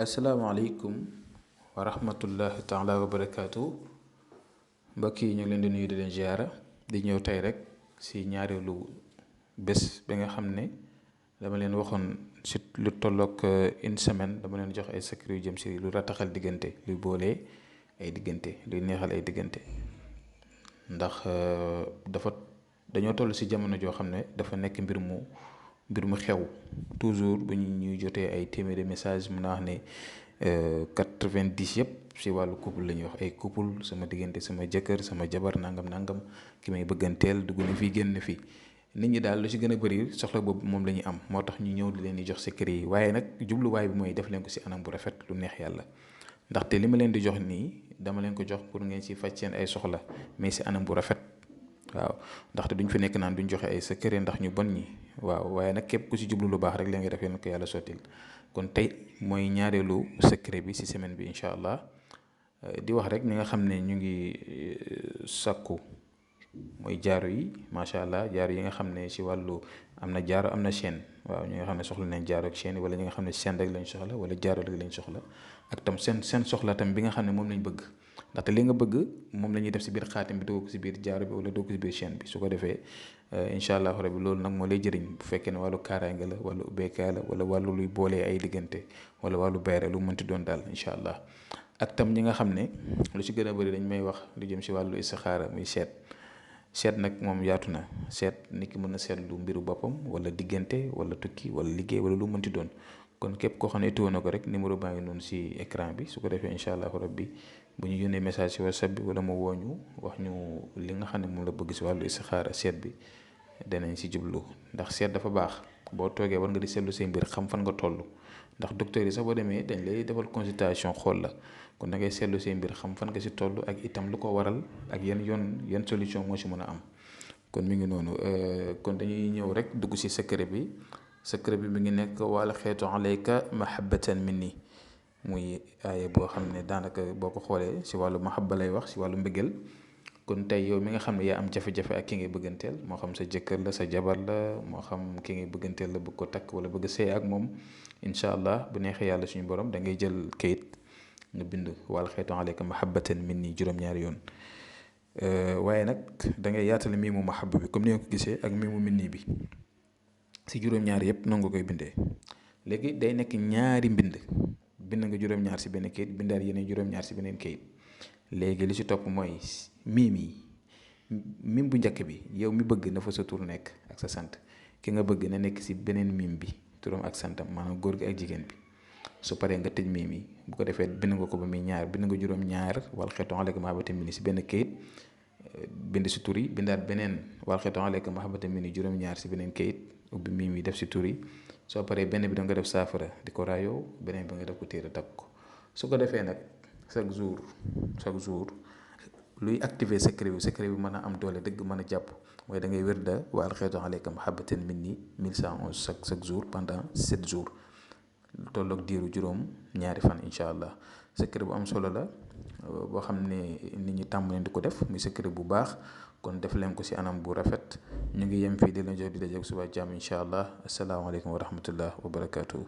asalaamaaleykum wa rahmatullahi taala wa barakaatu mbokk yi ñu ngi leen di nuyu di leen ziara di ñëw tey rek si ñaareelu bés bi nga xam ne dama leen waxoon si lu tolloog une semaine dama leen jox ay secret yu jëm si lu rataxal diggante luy boolee ay diggante luy neexal ay diggante ndax dafa dañoo toll si jamono joo xam ne dafa nekk mbir mu xew toujours bu ñuy jotee ay téeméeri message mun naa wax ne 90 yëpp si wàllu couple la ñuy wax ay couple sama diggante sama jëkkër sama jabar nangam ki may bëgganteel dugg na fii génn fii nit ñi daal lu si gën a bëri soxla boobu moom la ñuy am moo tax ñu ñëw di leen di jox secret yi waaye nag jubluwaay bi mooy def leen ko si anam bu rafet lu neex yàlla ndaxte li ma leen di jox nii dama leen ko jox pour ngeen si faj seen ay soxla mais si anam bu rafet. waaw ndaxte duñ fi nekk naan duñ joxe ay secret ndax ñu bon ñi waaw waaye nag képp ku si jublu lu baax rek la ngay def yéen ko yàlla sottil kon tey mooy ñaareelu secret bi si semaine bi incha allah di wax rek ñi nga xam ne ñu ngi sakku mooy jaaro yi macha allah jaaro yi nga xam ne si wàllu am na jaaro am na chaîne waaw ñi nga xam ne soxla nañ jaaro ak chaîne wala ñi nga xam ne chaîne rek lañ soxla wala jaaro rek lañ soxla ak tam seen soxla tam bi nga xam ne moom lañ bëgg. ndaxte li nga bëgg moom la ñuy def si biir xaatim bi dugg ko si biir jaaro bi wala dugg ko si biir chaîne bi su ko defee incha allah rabbi loolu nag moo lay jëriñ bu fekkee ne wàllu kaaraange la wala ubbeekaay la wala wàllu luy boolee ay diggante wala wàllu bayre lu mënti doon daal incha allah ak tam ñi nga xam ne lu si gën a bëri dañ may wax lu jëm si wàllu istixaara muy seet nag moom yaatu na seet nit ki mën na seetlu mbiru boppam wala diggante wala tukki wala liggéey wala lu mënti doon kon képp koo xam ne itoo na ko rek numéro baa ngi noonu si écran bi su ko defee incha allah rabbi bu ñu yónnee message si whatsapp bi wala mu woo ñu wax ñu li nga xam ne moom la bëgg si wàllu istixaara seet bi danañ si jublu ndax seet dafa baax boo toogee war nga di seetlu say mbir xam fan nga toll ndax docteur yi sax boo demee dañ lay defal consultation xool la kon da ngay seetlu say mbir xam fan nga si toll ak itam lu ko waral ak yan solution moo si mën a am kon mi ngi noonu kon dañuy ñëw rek dugg si secret bi mi ngi nekk wala xeetu alayka mahabbatan minni muy aaya boo xam ne daanaka boo ko xoolee si wàllu mahabba lay wax si wàllu mbëggeel kon tey yow mi nga xam ne yaa am jafe-jafe ak ki ngay bëgganteel moo xam sa jëkkër la sa jabar la moo xam ki ngay bëgganteel la bëgg ko takk wala bëgg sëy ak moom incha allah bu neexee yàlla suñu borom da ngay jël kayit nga bind wala xeetu alayka mahabbatan minni juróom-ñaari yoon waaye nag da ngay yaatal miimu mahabba bi comme ni nga ko gisee ak miimu minni bi si juróom-ñaari yëpp noonu nga koy bindee léegi day nekk ñaari bind nga juróom-ñaar si benn kayit bindaat yeneen juróom-ñaar si beneen kayit léegi li si topp mooy miim bu njëkk bi yow mi bëgg na fa sa tur nekk ak sa sant ki nga bëgg na nekk si beneen miim bi turam ak santam maanaam góor gi ak jigéen bi su paree nga tëj miim yi bu ko defee bind nga ko ba muy ñaar bind nga juróom-ñaar wal xeetu alayka mahabbatan minni si benn kayit bind si tur yi bindaat beneen wal xeetu alayka mahabbatan minni juróom-ñaar si beneen kayit ubbi miim yi def si tur yi soo paree benn bi da nga def saafara di ko raayoo beneen bi nga def ko téere takk ko su ko defee nag chaque jour luy activer secret bi mën a am doole dëgg mën a jàpp mooy da ngay wérda wa alxeetu alayka mahabbatan minni 1111 chaque jour pendant 7 jours tolloog diiru juróom ñaari fan incha allah secret bu am solo la boo xam ne nit ñi tàmm leen di ko def muy secret bu baax kon def leen ko si anam bu rafet ñu ngi yem fii di leen jox di la jóg suba jàmm incha allah asalaamaaleykum wa rahmatullah wa barakaatu.